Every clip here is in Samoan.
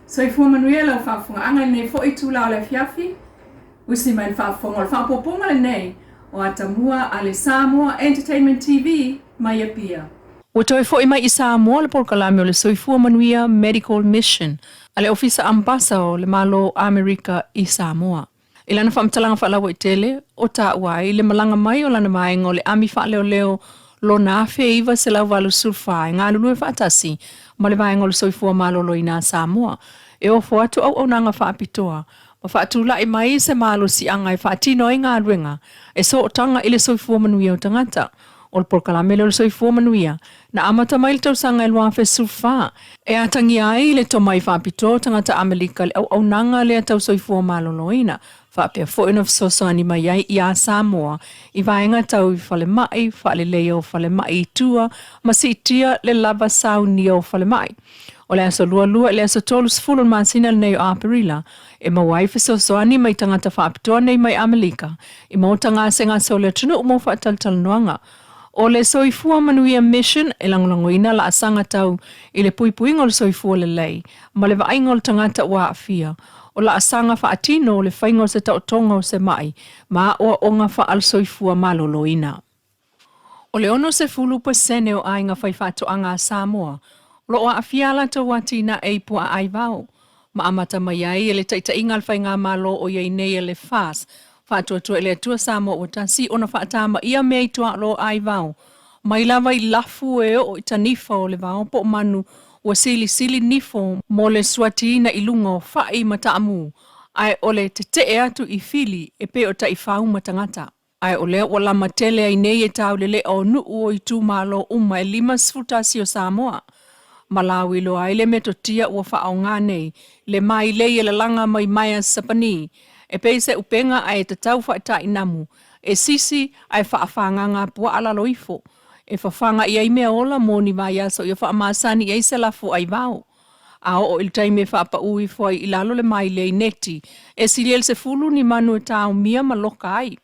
Soifua manuia lau faafofogaaga i lenei foi itula o le afiafi. Usi mai le faafofoga o le faaopoopoga lenei o Atamua a le Samoa Entertainment TV mai Apia. Ua toe foi mai i Samoa le polokalame o le Soifua Manuia Medical Mission a le Ofisa Ambasa o le Malo o Amerika i Samoa. I lana faamatalaga faalauaitele, o taua ai le malaga mai o lana vaega o le ami faaleoleo lona 1984 e galulue faatasi ma le vaega o le Soifua Maloloina a Samoa e ofo atu auaunaga faapitoa ma faatulai mai se malosiaga e faatino ai galuega e sootaga i le soifua manuia o tagata. O le polokalame lea o le Soifua Manuia na amata mai i le tausaga e 2014 e atagia ai le tomai faapitoa o tagata Amelika i le auaunaga lea tau soifua maloloina, faapea foi ona fesoasoani mai ai iā Samoa i vaega tau i falemai, faaleleia o falemai i tua ma siitia le lava saunia o falemai. O le aso Lualua i le aso 30 o le masina lenei o Aperila e maua ai fesoasoani mai tagata faapitoa nei mai Amelika i maota gasegase o le atunuu mo faatalatalanoaga. O le Soifua Manuia Mission e lagolagoina laasaga tau i le puipuiga o le soifua lelei ma le vaaiga o le tagata ua aafia, o laasaga faatino o le faiga o se taotoga o se maʻi ma aoaoga faale-soifua maloloina. O le 60% o aiga faifaatoaga a Samoa o lo o aafia a latou atinae i puaa aivao, ma amata mai ai e le taitaiga a le Faigamalo o i ai nei a le FAS, Faatuatua i le Atua Samoa ua Tasi, ona faatamaia mea i tuaolo aivao, mai lava i lafu e oo i tanifa o le vao po o manu ua silisili nifo mo le suatiina i luga o fa'i ma taamu, ae o le tetee atu i fili e pei o taifau ma tagata. Ae o lea ua lama tele ai nei e taulele'a o nu'u o itumalo uma e 51 o Samoa. Ma lauiloa ai le metotia ua faaaoga nei le mailei e lalaga mai maea Sapani e pei se upega ae tatau faatainamu e sisi ae faafagaga puaa lalo ifo e fafaga i ai mea ola mo ni vaiaso ia faamasani i ai se lafo aivao. A oo i le taimi e faapaū ifo ai i lalo le mailei neti, e sili ai le 10 ni manu e taomia ma loka ai.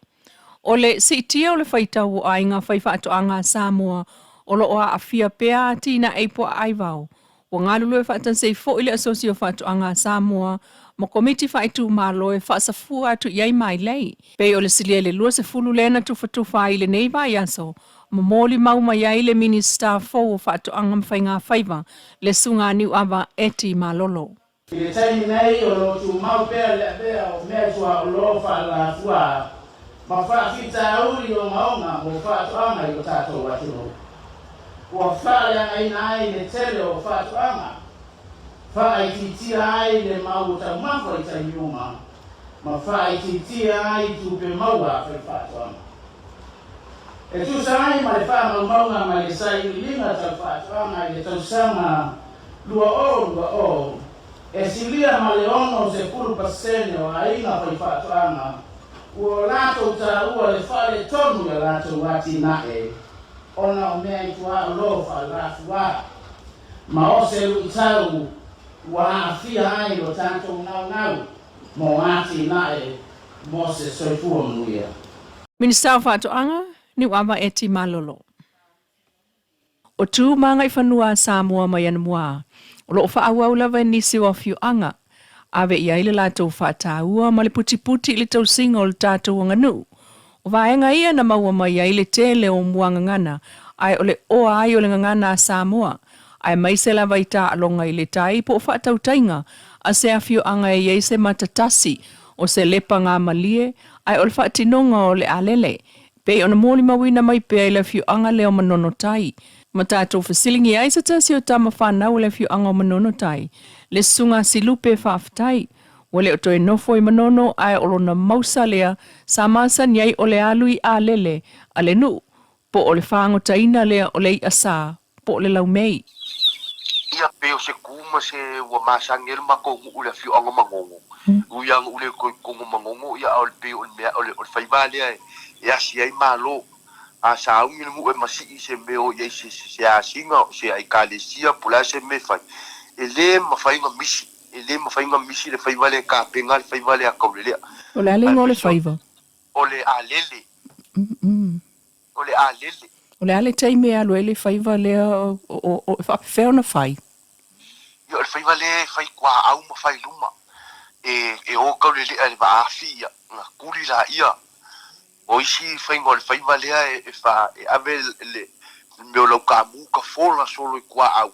O le siitia o le faitau o aiga faifaatoaga a Samoa o lo o aafia pea atinae i puaa aivao, ua galulue faatasi ai foi le Asosi o Faatoaga a Samoa ma Komiti Faaitumalo e faasafua atu i ai mailei. Pei o le silia i le 20 lea na tufatufa ai i lenei vaiaso ma molimau mai ai le Minisita fou o Faatoaga ma Faigafaiva, le Susuga a Niuava Eti Malolo. I le taimi nei, o lo o tumau pea le avea o meaituaolo faalafua ma faafitauli ogaoga mo faatoaga i lo tatou atunuu. Ua faaleagaina ai le tele o faatoaga, faaitiitia ai le mau o taumafa i taimi uma, ma faaitiitia ai tupe maua a faifaatoaga. E tusa ai ma le faamaumauga mai le sailiiliga tau faatoaga i le tausaga 2020, e silia ma le 60% o aiga faifaatoaga ua o latou taua le faaletonu i a latou atinae ona o mea i tuaolo faalafuā ma o se luitau ua aafia ai lo tatou naunau mo atinae mo se soifua manuia. Minista o Faatoaga, Niuava Eti Malolo. O Tu ma Agaifanua a Samoa mai anamua, o lo o faaauau lava e nisi o afioaga, ave i ai le latou faataua ma le putiputi i le tausiga o le tatou aganuu. O vaega ia na maua mai ai le tele o muagagana ae o le oa ai o le gagana a Samoa, aemaise lava i taaloga i le tai po o faatautaiga a se afioaga e i ai se mata tasi o se lepa gamalie ae o le faatinoga o le alele e pei ona molimauina mai pea i le afioaga lea o Manono Tai. Ma tatou fesiligia ai se tasi o tama fanau o le afioaga o Manono Tai, le Susuga Silupe Faafetai, ua le o toe nofo i Manono ae o lona mausa lea sa masani ai o le alu i alele a le nuu po o le fagotaina lea o le iʻa sa po o le laumei. Ia pei o se ku ma se ua masani ai le matou nuu i le afioaga o Manono. Ui lava na ou le toe i totonu o Manono, ia a o le pei o le mea, o le faiva lea e asi ai malo. A sauni le nuu e masii i se mea o i ai se se asiga, o se aikalesia po o le a se mea e fai, e le mafai ona misi, e le mafai ona misi le faiva lea e tapena le faiva lea a Taulelea. O le a le igoa o le faiva? O le alele. O le alele. O le a le taimi e alu ai le faiva lea e faapefea ona fai? Ia o le faiva lea e fai tuaau ma fai luma, e o taulelea i le vaafi, ia, ona tuli laia. O isi faiga o le faiva lea e fa, e ave le mea o lau taamu tafola solo i tuaau,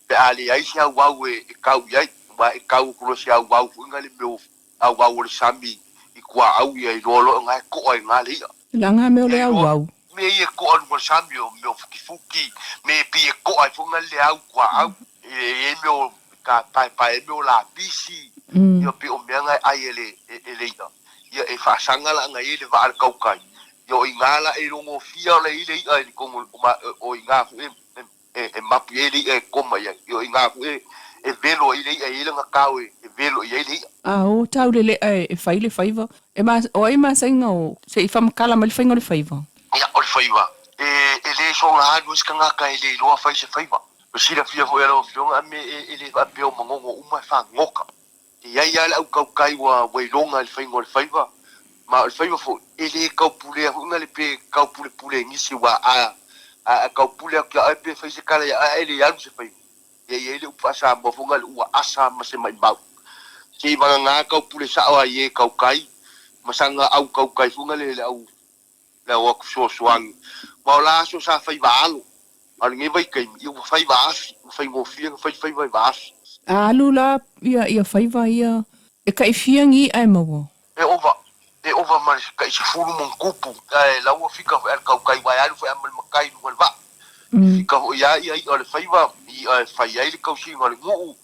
pe a leai se auau e tau i ai, aua e tau atu loa i se auau foi lena le mea o auau o le sami i tuaau ia iloa loa o na e toa i na le ia. Leaga mea o le auau. Mea ia e toa i luga o le sami o mea o futifuti, mea e pei e toa ai foi na le au tuaau. E i ai mea o ka paepae ai mea o lapisi, ia pei o mea na e ai e le e le ia. Ia e faasaga la ana i ai le vaa le tautai. Ia o i na la e logofia ola i le ia i totonu o i na foi e mapu i ai le i'a e koma i ai. I ina foi e velo ai le i'a, e i ai lana tao e velo i ai le i'a. A o tau le le'a e fai le faiva, e ma, o ai masaiga o, se i faamatala mai le faiga o le faiva? Ia, o le faiva, e le soga alu ai se tagata e le iloa fai se faiva. Ua silafia foi e lau Afioga, a me e le faapea o manono uma e fagota. E i ai lava le au tautai ua iloga i le faiga o le faiva, ma o le faiva foi, e le taupulea foi na le pe taupulepule e nisi, aua a a taupule atu ia oe pe fai se tala ia oe ae le alu se faiva. Ia e i ai le upu faa-Samoa foi na le ua asa ma se maimau. Se i vagana taupule sao ai e tautai, ma saga au tautai foi na le le au le au atu fesoasoani. Ma o la aso sa faiva alo, a o lenei vaitaimi, ia ua faiva afi, ua faigofie ona fai faiva i vaafi. A alu la ia ia faiva ia e kai fia ni i'a e maua. E ova, e ova ma le kai 10 ma ona tupu, ae la ua fika foi a le tautai aua e alu foi a ma le matai i luga o le vaa. E fika foi a ia i'a o le faiva, i'a e fai ai le tausiga o le nuu,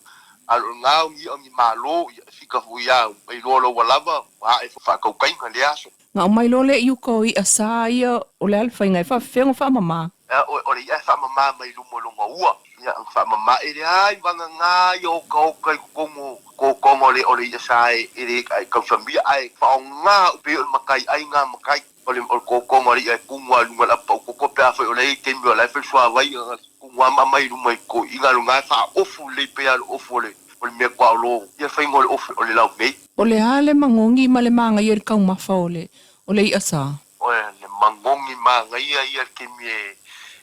a o lena o ni i'a o ni malo, ia e fika foi a ua iloa loa ua lava, ua ae faatautaiga lea aso. Na aumai loa lea i uka o i'a sa ia o le a le faiga e faafefea ona faamama. Ea o le i'a e faamama mai luma o lona ua. Ia ona faamama e le ai vagana ia otaota i totonu o totoga o le o le i'a sa e le tausamia ae faaaoga pei o le matai ai na matai. O le totoga o le i'a e tumu lava i luga o le apapaukoko pe afai o la e i ai taimi o la e fai le suavai ona tumu lava ma aumai i luma i toeaiina lona e faaofu lelei pei lava o le ofu o le o le mea tuaolo ia faiga o le ofu o le laumei. O le a le magogi ma le magaia i le taumafa o le o le i'a sa? O le magogi magaia ia le taimi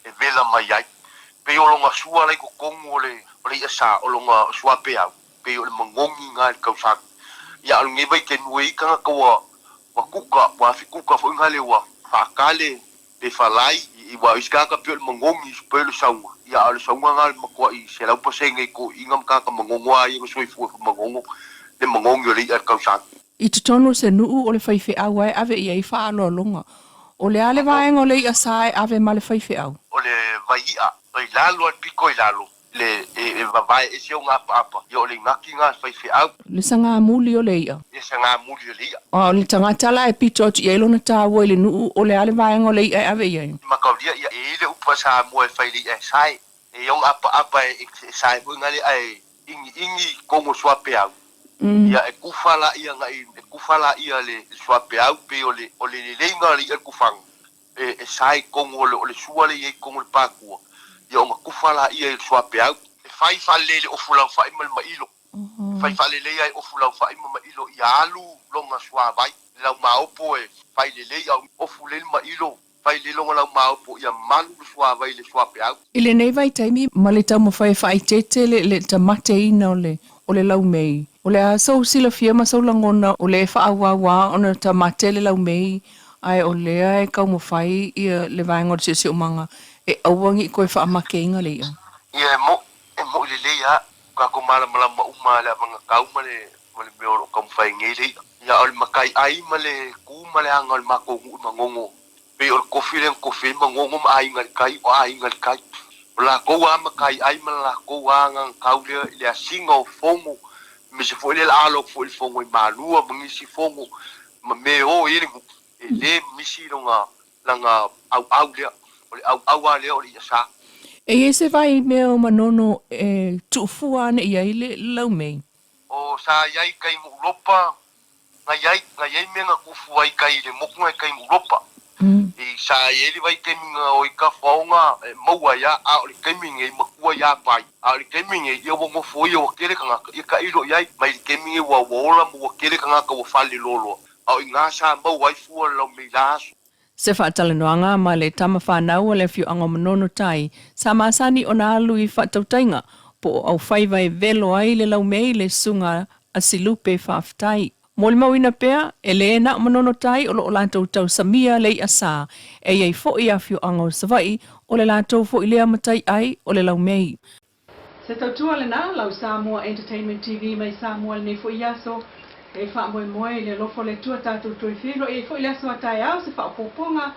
e vela mai ai. Pei o lona sua la i totonu o le o le i'a sa, o lona sua peau, pei o le magogi na i le tausaga. Ia a o lenei vaitaimi ua i ai tagata ua ua kuka, ua afi kuka foi na le ua faatale Pe falai, i ua isi tagata pei o le magogi pei o le sauga, ia a o le sauga na le matuai 100% i toeaiina ma tagata magogo a ia na soifua i magogo le magogi o le i'a i le tausaga. I totonu o se nuu o le faifeau a e ave i ai faaaloaloga. O le a le vaega o le i'a sa e ave ma le faifeau? O le vai i'a, i lalo a le pito i lalo, le e vavae ese ona apaapa, ia o le igaki na faifeau. Le sagamuli o le i'a. Le sagamuli o le i'a. A o le tagata la e pito atu i ai lona taua i le nuu, o le a le vaega o le i'a e ave i ai? Mataulia, ia e i ai le upu a Samoa e fai le i'a e sae, e i ona apaapa e sae foi na le i'a e igiigi kogo suapeau. Ia e kufa laia agai e kufa laia le suapeau pei o le o le leleiga o le i'a le kufaga. E sae i totonu o le sua lea e i ai i totonu o le pākua, ia ona kufa laia i le suapeau. E fai faalelei le ofu laufai ma le mailo. E fai faalelei lava i ofu laufai ma mailo ia alu lona suavai. Le laumaopo e fai lelei a ofu lelei le mailo, fai lelei lona laumaopo ia malu le suavai i le suapeau. I lenei vaitaimi ma le taumafai e faaeteete le tamateina o le o le laumei, o le a sou silafia ma sou lagona o le faaauau ona tamate le laumei Ae o lea e taumafai ia le vaega o le siosiomaga e aua ne i toe faamakeina le i'a. Ia e mo'i, e mo'i lelei lava. Ua tatou malamalama uma i le avagatau ma le ma le mea o lo o taumafai ai nei le i'a. Ia o le matai ai ma le tu ma le aga o le matou nuu i Manono, pei o le tofi lea na tofi ai Manono ma Aiga i le Tai, o Aiga i le Tai. O latou lava matai ai ma le latou lava agagatau lea i le asiga o fono, aemaise foi le alo atu foi i le fono i Malua ma nisi fono ma mea e o i ai le nuu, e le misi lona lana auau lea, o le auau lava lea o le i'a sa. E i ai se vai mea o Manono e tuufua ane i ai le laumei? O sa i ai kai Nuulopa, na i ai, na i ai mea na tuufua ai kai i le motu na i kai Nuulopa. I sa i ai le vaitaimi na o i Kafaoga e maua ai a, a o le taimi nei matua ia pai. A o le taimi nei, ia ua nofo ia ua tele tagata, ia tailo i ai, mai le taimi nei ua ua ola ma ua tele tagata ua fale loaloa. A o i ina sa maua ai fua le laumei la aso. Se faatalanoaga ma le tama fanau a le afioaga o Manono Tai, sa masani ona alu i faatautaiga. po o aufaiva e velo ai le laumei le susuga a Silupe Faafetai. Molimauina pea, e lē na o Manono Tai o lo o latou tausamia le i'a sā, e i ai foi afioaga o Savaii o le latou foi lea mataiai o le laumei. Se tautua lena, lau Samoa Entertainment TV mai Samoa i lenei foi aso. E faamoemoe i le alofa o le Atua tatou toe feiloai ai foi i le aso a taeao se faaopoopoga.